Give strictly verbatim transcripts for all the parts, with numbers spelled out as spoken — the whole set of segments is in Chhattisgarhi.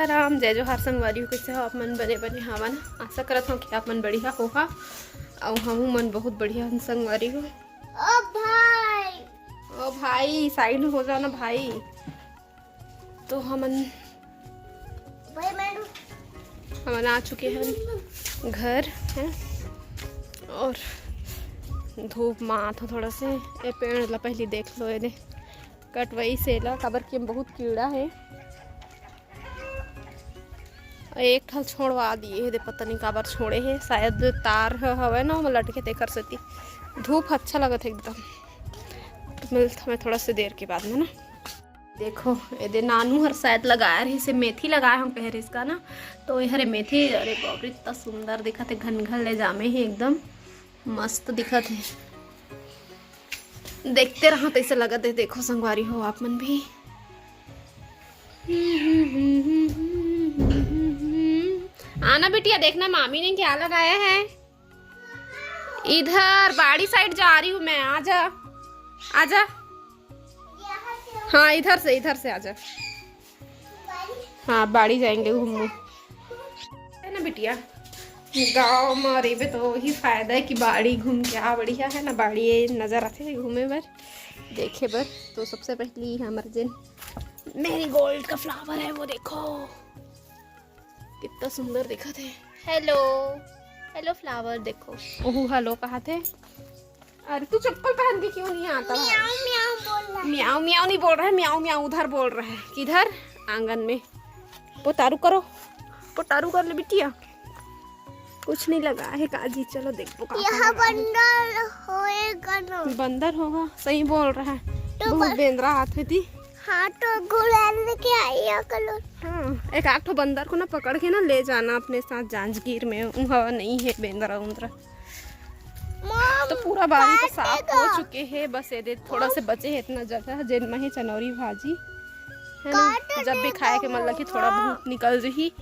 राम, जय जोहार संगवारी हो, कइसे हो आप मन? बने बने हवा ना? आशा करत हो कि आप मन बढ़िया होहा, अउ हमू मन बहुत बढ़िया हन संगवारी हो। ओ भाई, ओ भाई, साइड में हो जाओ ना भाई। तो हमन भाई, मैं हमन आ चुके हैं घर, हैं, और धूप में आत हो थोड़ा से। ए पेड़ ला पहली देख लो, एदे कटवई से ला, काबर कि एम बहुत कीड़ा है। एक ठल छोड़वा दिए हे, दे पता नहीं काबर छोड़े हे, शायद तार ह हवय ना, ओमा लटके तेकर सेती। धूप अच्छा लगत हे एकदम। तो मिलत हमें थोड़ा से देर के बाद में ना। देखो, एदे नानू हर शायद लगाए रहिस हे, मेथी लगाए हम कह रहिस का ना, तो ये हरे मेथी, अरे बाप रे, इतना सुंदर दिखत हे, घनघन ले जामे हे एकदम। मस्त दिखत हे, देखते रहा तैसे लगत हे। देखो संगवारी हो आप मन भी। आना बिटिया, देखना मामी ने क्या लगाया है। इधर बाड़ी साइड जा रही हूँ मैं, आजा, आजा। हाँ, इधर से, इधर से आजा। हाँ, बाड़ी जाएंगे घूमने, है ना बिटिया? गाँव में रहिबे तो वही फायदा है कि बाड़ी घूम के आ, बढ़िया है ना, बाड़ी ये नजर आते है घूमे बर, देखे बर। तो सबसे पहली हमर जेन मैरीगोल्ड का फ्लावर है, वो देखो कितना सुंदर दिखत है। हेलो, हेलो फ्लावर, देखो। ओहू हेलो कहा थे। अरे तू चप्पल पहन के क्यों नहीं आता भाई? म्याऊ म्याऊ बोल रहा है। म्याऊ म्याऊ नहीं बोल रहा है, म्याऊ म्याऊ उधर बोल रहा है। किधर? आंगन में। पोतारू करो, पोतारू कर ले बिटिया। कुछ नहीं लगा है काजी, चलो देखो का यहाँ बंदर होएगा ना। बंदर होगा, सही बोल रहा है। तो बहुत ब- बेंदरा हाथ में थी। हाँ, तो गुलाल लेके आई है कलर। हाँ, एक आध ठो बंदर को ना पकड़ के ना ले जाना अपने साथ जांजगीर में। उहाँ नहीं है बेंदरा उंदरा। तो पूरा बारी तो साफ हो चुके हे, बस ये दे थोड़ा से बचे हे इतना जगह, जेन में हे चनौरी भाजी, है ना? जब भी खाए के मन लगी, थोड़ा बहुत निकल जही।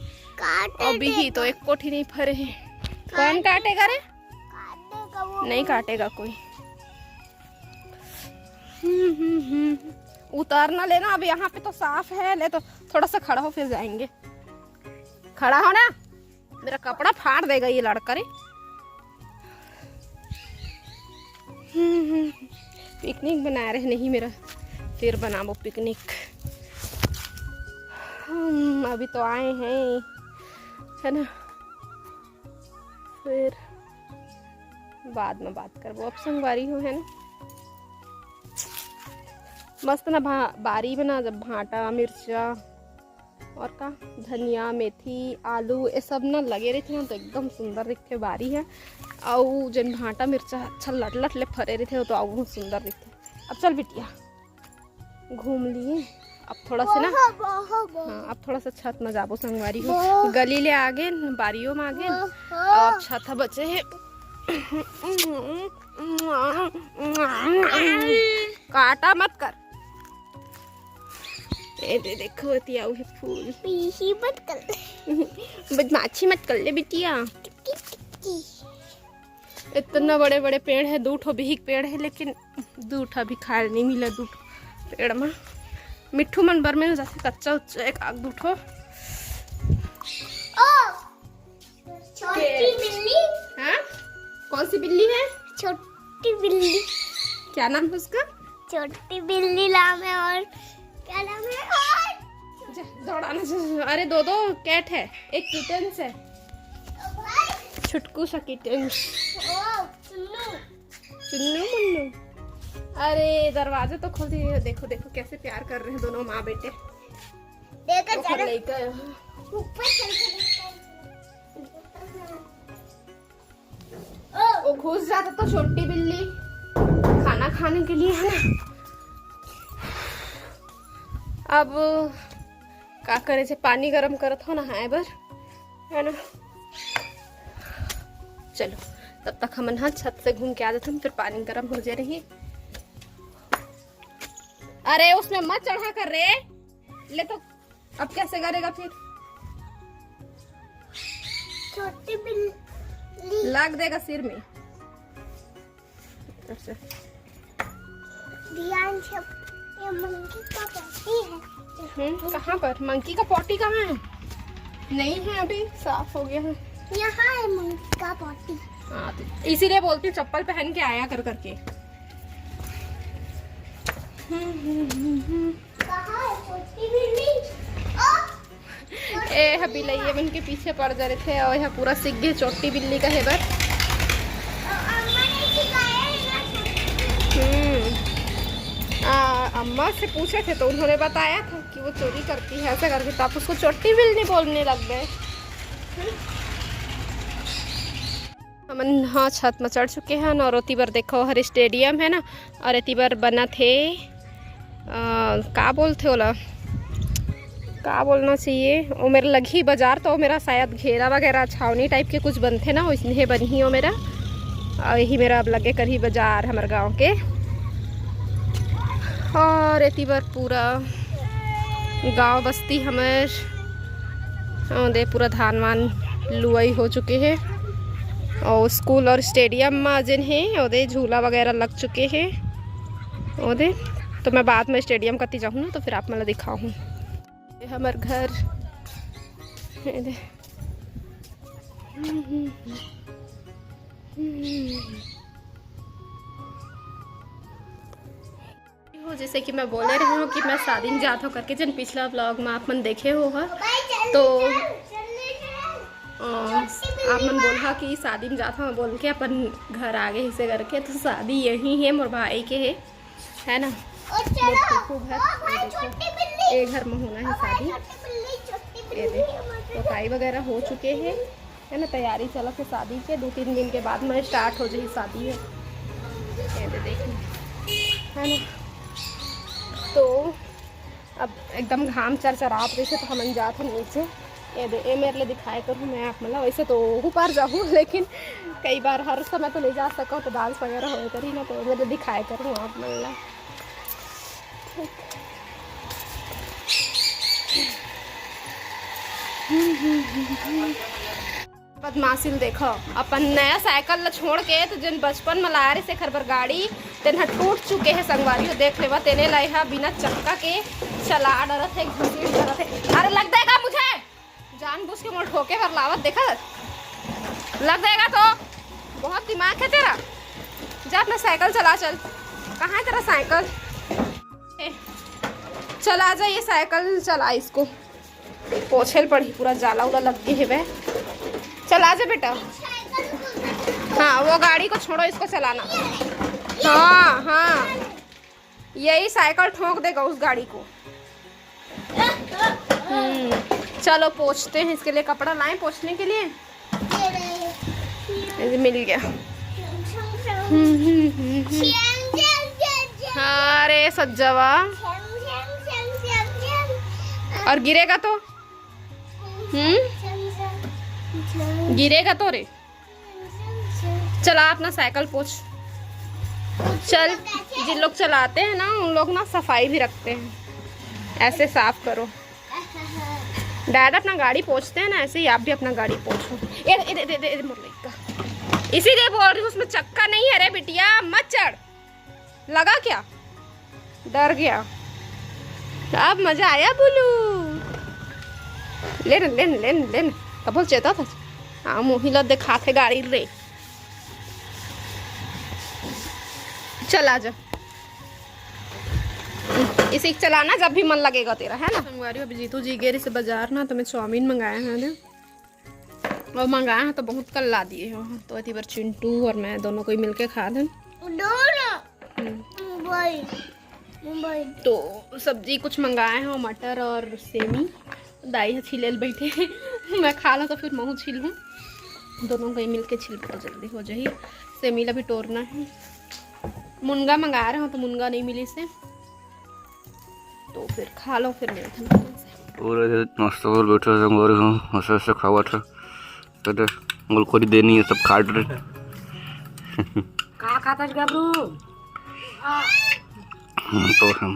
अभी ही तो एक कोठी नहीं फरे हे। कौन काटेगा रे? नहीं काटेगा कोई। हम्म, हम्म, हम्म। उतारना लेना, अब यहाँ पे तो साफ है, ले तो थोड़ा सा खड़ा हो, फिर जाएंगे। खड़ा हो ना, मेरा कपड़ा फाड़ देगा ये लड़का रे। हम्म, हम्म। पिकनिक बना रहे नहीं मेरा, फिर बनाबो पिकनिक। हम अभी तो आए हैं, है ना, फिर बाद में बात करबो। अब संगवारी हो, है ना, मस्त ना भा-, बारी में ना जब भांटा, मिर्चा और का धनिया, मेथी, आलू, ये सब ना लगे रहिथे ना, तो एकदम सुंदर दिखथे बारी ह। अउ जेन भांटा मिर्चा अच्छा लट लट ले फरे रहिथे, वो तो अउ सुंदर दिखथे। अब चल बिटिया, घूम लिए। अब थोड़ा से ना, हाँ, अब थोड़ा सा छत में जाबो संगवारी हो। गली ले आगे, बारियों में आगे, अब छत ह बचे हे। काटा मत कर। ए दे देखो, एती आऊ हे फूल। पीही मत कर। बदमाशी मत कर ले बिटिया। टिक्की, टिक्की। इतना बड़े बड़े पेड़ है, दू ठो बिहिक पेड़ है, लेकिन दू ठो भी खाए नहीं मिला। दू ठो पेड़ में मिट्ठू मन बर मिल जाथे कच्चा उच्चा एक आग दू ठो। ओ, छोटी बिल्ली। हाँ, कौन सी बिल्ली है? छोटी बिल्ली। क्या नाम है उसका? छोटी बिल्ली नाम है। और क्या नाम है? और जा, दौड़ाना जा। अरे, दो दो कैट है, एक किटन्स है, ओ भाई। छुटकू सा किटन्स। ओ, चुन्नू। चुन्नू मुन्नू। अरे, दरवाजा तो खोल दिए। देखो, देखो कैसे प्यार कर रहे हैं दोनों माँ बेटे। देखो, ओकर लइका है। ऊपर चल के देखो। ओ। वो घुस जाता तो छोटी बिल्ली खाना खाने के लिए, है ना। अब का करे छे, पानी गरम करत हो नहाए बर, है ना। चलो, तब तक हमन हा छत से घूम के आ जाथन, फिर पानी गरम हो जाए रही। अरे, उसमें मत चढ़ा कर रे, ले तो। अब कैसे करेगा फिर? छोटी बिल्ली। लाग देगा सिर में। अच्छा। ध्यान से, ये मंकी का पॉटी है। हम्म, कहाँ पर? मंकी का पॉटी कहाँ है? नहीं है, अभी साफ हो गया है। यहाँ है मम्मी का पॉटी। हाँ, तो इसीलिए बोलती हूँ चप्पल पहन के आया कर करके। हम्म, हम्म, हम्म, हम्म। कहाँ है छोटी बिल्ली? ओ! ए ह बिलैया मन के पीछे पड़ जा रहिथे, अउ ए ह पूरा सीख गे चोट्टी बिल्ली कहे बर। अम्मा ने सिखाया है ना छोटी बिल्ली। हम्म। आ, अम्मा से पूछे थे तो उन्होंने बताया था कि वो चोरी करती है ऐसा करके, तो आप उसको चोट्टी बिल्ली बोलने लग गए। हमन ह छत म चढ़ चुके हन अउ ओती बर देखो हर स्टेडियम है ना, अउ एती बर बनत हे, अ, का बोलथे ओला, का बोलना चाहिए, ओ मेरा लगही बाजार, तो ओ मेरा शायद घेरा वगैरह छावनी टाइप के कुछ बनथे ना, ओइसने बनही ओ मेरा। अउ यही मेरा अब लगे करही बाजार हमर गांव के। अउ एती बर पूरा गांव बस्ती हमर, ओदे पूरा धान वान लुआई हो चुके हे। अउ स्कूल अउ स्टेडियम म जेन हे, ओदे झूला वगैरह लग चुके हे। ओदे तो मैं बाद में स्टेडियम कती जाहूँ ना, तो फिर आप मन ला दिखाहूँ। ये हमर घर, ये दे। हो, जैसे कि मैं बोले रही हूँ कि मैं शादी में जात हूँ करके, जन पिछला व्लॉग में आप मन देखे हो हा, तो अ, आप मन बोलहा कि शादी में जात हूँ बोल के अपन घर आ गए इसे करके। तो शादी यही है, मोर भाई के है, है ना? मोर फूफू घर, ये देखो, ये घर में होना है शादी। ये देखो, पोताई वगैरह हो चुके हैं, है ना? तैयारी चलत हे शादी के, दो तीन दिन के बाद में स्टार्ट हो जाही शादी है। ये दे देखो, है ना? तो अब एकदम घाम चरचरात रहिसे, तो हमन जात हन नीचे। ये दे, ये मेरे लिए दिखाए करूँ मैं आप मन ला। वैसे तो ऊपर जाहूँ, लेकिन कई बार हर समय तो नहीं जा सकूँ, तो डांस वगैरह हो करी ना, तो मेरे लिए दिखाए करूँ आप मन ला। बदमाशी ल देखो, अपन नया साइकिल ल छोड़ के तो जेन बचपन में लाए रहिस एखर बर गाड़ी, तेन ह टूट चुके हे संगवारी हो। देख लेवा, तेने ला एहा बिना चक्का के चला डरत हे, घसीट डरत हे। अरे लग देगा मुझे, जानबूझ के मोर ठोके बर लावत, देखा लग देगा तो। बहुत दिमाग है तेरा, जा अपना साइकिल चला चल। कहाँ है तेरा साइकिल? ए, चला जा, ये साइकिल चला, इसको पोछे ल पड़ही, पूरा जाला उला लग गए हेवे। चल आ जा बेटा। हाँ, वो गाड़ी को छोड़ो, इसको चलाना। हाँ, हाँ, यही साइकिल ठोंक देगा उस गाड़ी को। हम्म, चलो पोंछते हैं, इसके लिए कपड़ा लाएं पोंछने के लिए। ये मिल गया। हम्म, हम्म, हम्म, हम्म। हाँ रे सज्जवा, और गिरेगा तो? हम्म, गिरेगा तो रे। चला अपना साइकिल पोंछ। चल, जिन लोग चलाते हैं ना, उन लोग ना सफाई भी रखते हैं, ऐसे साफ करो। डैड अपना गाड़ी पोंछते हैं ना, ऐसे ही आप भी अपना गाड़ी पोंछो। ए, ए, ए, ए, ए, ए, मोर लइका। इसीलिए बोल रही हूँ, उसमें चक्का नहीं है रे बिटिया, मत चढ़। लगा क्या? डर गया। अब मजा आया बोलू। ले न, ले न, ले न, ले न। कबल चेता था। हाँ, मोहिला दिखाते गाड़ी रे। चल आ जा। इसे चलाना जब भी मन लगेगा तेरा, है ना? संगवारी, अभी जीतू जी गेरी से बाजार ना, तो मैं चाउमीन मंगाया है ना, और मंगाया है तो बहुत कल ला दिए हो, तो एती बर चिंटू और मैं दोनों कोई मिलके खा देन। दोनों। हम्म। Mobile, mobile. तो सब्जी कुछ मंगाए हो, मटर और सेमी। दाई ह छीले ल बैठे। मैं खा ला तो फिर महू छील हूँ। दोनों कोई मिलके छील तो जल्दी हो जाही। सेमी ला भी टोरना है। मुनगा मंगा रहे हो तो मुनगा नहीं मिली से, तो फिर खा लो, फिर मिलते हैं। पूरे दिन मस्त होकर बैठे हो, संगवारी हो, ऐसे ऐसे खावत है। तो दे, गुलकोरी देनी है, सब खा रहे। का खाता है गबरू? हम्म, तो हम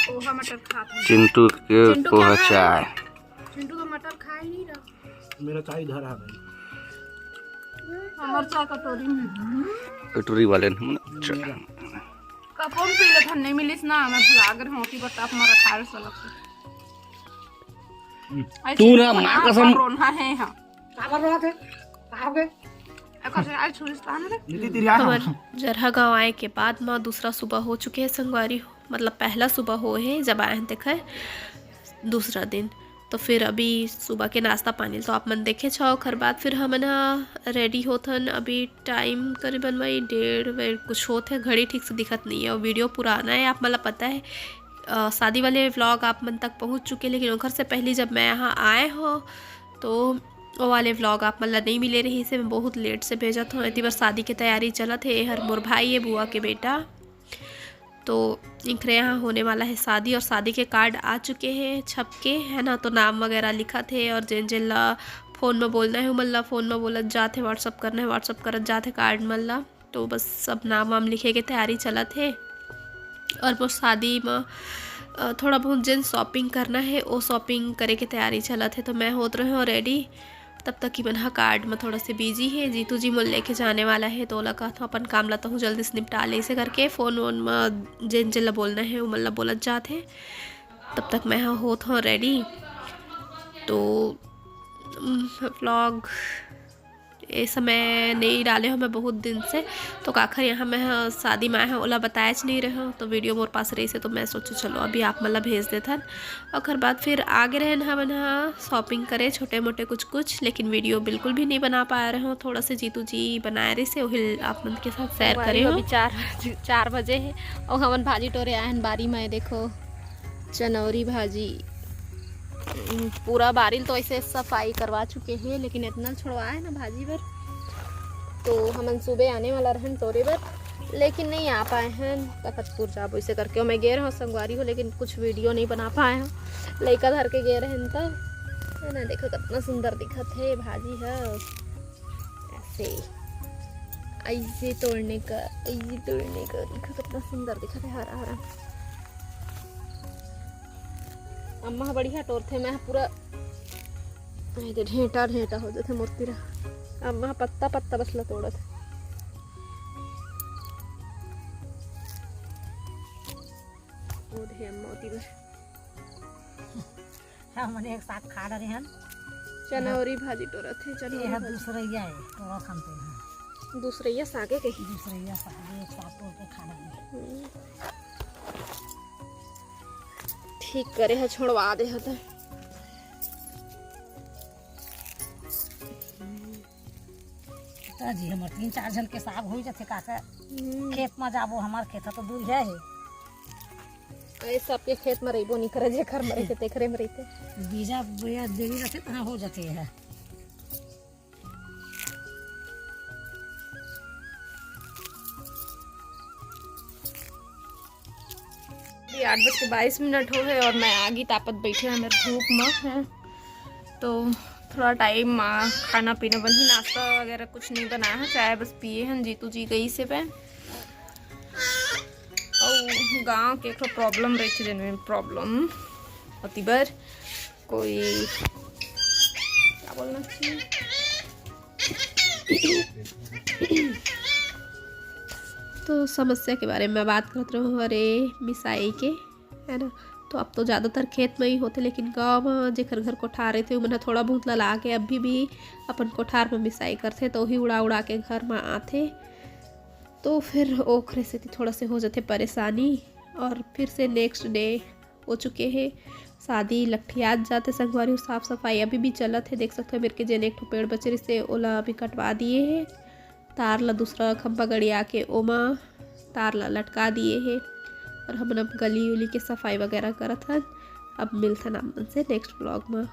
पोहा मटर खाता है। चिंटू के चिंटू पोहा क्या खा रहा है? चाय। चिंटू तो मटर खा ही नहीं रहा। मेरा चाय इधर आ भाई। हमार चाय कटोरी में। कटोरी वाले ने हमने, अच्छा। कपों पी ले, ठंड नहीं मिलिस ना, मैं भुला गए होती, बट आप हमारा खा रहे सलक से। तू ना माँ कसम। रोना है यहाँ। काबर रोना थे? का हो गए? एकर से आज छुरिस तान रे। हमर जरहा गांव आए के बाद म दूसरा सुबह हो चुके हे संगवारी हो, मतलब पहला सुबह हो हे जब आए हन तेखर दूसरा दिन। तो फिर अभी सुबह के नाश्ता पानी तो आप मन देखे छो, ओखर बाद फिर हमन ह रेडी होथन। अभी टाइम करीबन वही डेढ़ बजे कुछ होत हे, घड़ी ठीक से दिखत नहीं है और वीडियो पुराना है, आप मन ला पता है। अ, शादी वाले व्लॉग आप मन तक पहुंच चुके, लेकिन ओखर से पहली जब मैं यहाँ आए हो तो वो वाले व्लॉग आप मन ला नहीं मिले रही से, मैं बहुत लेट से भेजत हूँ। इतनी बार शादी के तैयारी चलत है, हर मोर भाई है, बुआ के बेटा। तो इनकरे यहाँ होने वाला है शादी और शादी के कार्ड आ चुके हैं छप के, है ना। तो नाम वगैरह लिखत है और जेन जेन ला फ़ोन में बोलना है उमन ला फ़ोन में बोलत जात है, व्हाट्सअप करना है व्हाट्सअप करत जात है कार्ड मन ला। तो बस सब नाम वाम लिखे के तैयारी चलत है। और मोर शादी में अ, थोड़ा बहुत जेन शॉपिंग करना है वो शॉपिंग करे के तैयारी चलत है। तो मैं होत रहे हूँ रेडी, तब तक कि मन ह कार्ड में थोड़ा से बिजी है। जीतू जी मोर लेके जाने वाला है तो ओला कहत हूँ अपन काम ला तहूँ जल्दी से निपटा ले, ऐसे करके फ़ोन वोन में जेन जेन ला बोलना है उमन ला बोलत जात है। तब तक मैं ह होत हूँ रेडी। तो व्लॉग ये समय नहीं डाले हो मैं बहुत दिन से, तो काखर यहाँ मैं ह शादी में आए हूँ ओला बताएच नहीं रहे हो, तो वीडियो मोर पास रही से तो मैं सोचो चलो अभी आप मन ला भेज देथन। ओकर बाद फिर आगे रहन हमन ह शॉपिंग करे छोटे मोटे कुछ कुछ, लेकिन वीडियो बिल्कुल भी नहीं बना पाए रहे हो। थोड़ा से जीतू जी बनाए रही से वही आप मन के साथ शेयर करे हो। अभी चार चार बजे है और हमन भाजी टोरे आए हन बारी में, देखो चनौरी भाजी। पूरा बारी ल तो ऐसे सफाई करवा चुके हैं, लेकिन इतना छोड़वाए ना भाजी बर, तो हमन सुबह आने वाला रहन टोरे बर, लेकिन नहीं आ पाए हैं। तखतपुर जाबो इसे करके मैं गे रहा संगवारी हो, लेकिन कुछ वीडियो नहीं बना पाए हैं, लइका धर के गे रहन तो, है ना। देखो कितना सुंदर दिखत है भाजी है, ऐसे ऐसे तोड़ने का, ऐसे तोड़ने का। देखो कितना सुंदर दिखत है, हरा हरा। अम्मा ह बढ़िया टोरथे, मैं ह पूरा ऐसे ढेंटा ढेंटा हो जाथे मोर तीरा। अम्मा ह पत्ता पत्ता बस ला तोड़त। ओ दे अम्मा ओती बर। हमन एक साग खा डरे हन। चनौरी भाजी टोरत हे, चनौरी ये ह भाजी। दूसरैया है, टोरत हन ते हैं। दूसरैया सागे के? दूसरैया सागे एक साग तोड़ के खा डरे। हम्म। ठीक करे ह, छोड़वा दे ह त। त जी हमर तीन चार झन के साग हो जाथे काका। हम्म। खेत में जाबो, हमार खेत ह तो दूर है। अरे सबके खेत में रहिबो नहीं करे, जेकर में रहिथे तेकरे में रहिथे। बीजा बोया देरी रहथे तहाँ हो जाथे है। अभी आठ बज के बाईस मिनट हो है और मैं आगी तापत बैठे हैं मेरे धूप में है, तो थोड़ा टाइम में खाना पीना बनही, नाश्ता वगैरह कुछ नहीं बनाया है, चाय बस पिए हैं। जीतू जी गई से पे और गाँव के एक प्रॉब्लम रही थी, जेनविन प्रॉब्लम होती बर कोई क्या बोलना चाहिए। तो समस्या के बारे में बात करत रहो, अरे मिसाई के, है ना। तो अब तो ज़्यादातर खेत में ही होथे, लेकिन गाँव में जेकर घर कोठार रहिथे, उमन ह थोड़ा बहुत लला के अभी भी अपन कोठार में मिसाई करथे, तो वही उड़ा उड़ा के घर में आथे। तो फिर ओखरे सेती थोड़ा से हो जाथे परेशानी। और फिर से नेक्स्ट डे हो चुके हे, शादी लकठियात जाथे संगवारी हो। साफ सफाई अभी भी चलत हे, देख सकते हो मेरे के जेन एक ठो पेड़ बचे रहिसे ओला अभी कटवा दिए हे। तार ला दूसरा खंभा गड़िया के ओमा तार ला लटका दिए हे। और हमन अब गली उली के सफाई वगैरह करत हन। अब मिलथन आप मन से नेक्स्ट व्लॉग में।